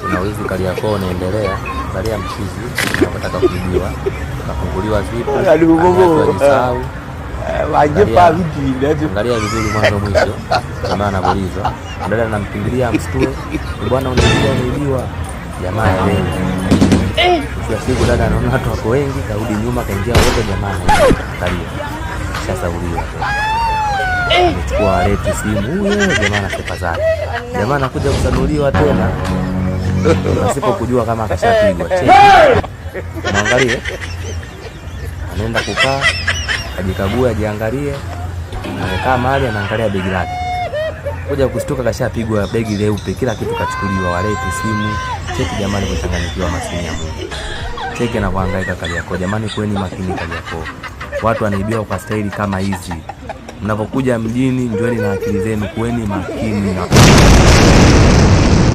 Kuna wizi Kariakoo unaendelea. Angalia mchizi anapotaka kuibiwa, kafunguliwa zipu, ajisahau. Angalia vizuri mwanzo mwisho, jamaa anaulizwa, dada anamkimbilia amshtue, bwana unaibiwa, unaibiwa. Jamaa elewi. Mwisho wa siku dada anaona watu wako wengi, karudi nyuma, kaingia wote, jamaa angalia, shasauliwa tena. Amechukua wallet, simu, huyo jamaa na sepa zake. Jamaa anakuja kusanuliwa tena pasipo kujua kama akashapigwa. Cheki, mwangalie, anaenda kukaa, ajikague, ajiangalie, amekaa mahali anaangalia begi lake, kuja kushtuka kashapigwa begi leupe, kila kitu kachukuliwa, wallet, simu. Cheki jamani, alivyochanganyikiwa, maskini ya Mungu. Cheki anavyohangaika Kariakoo. Jamani, kuweni makini Kariakoo, watu wanaibiwa kwa staili kama hizi. Mnapokuja mjini, njoeni na akili zenu, kuweni makini na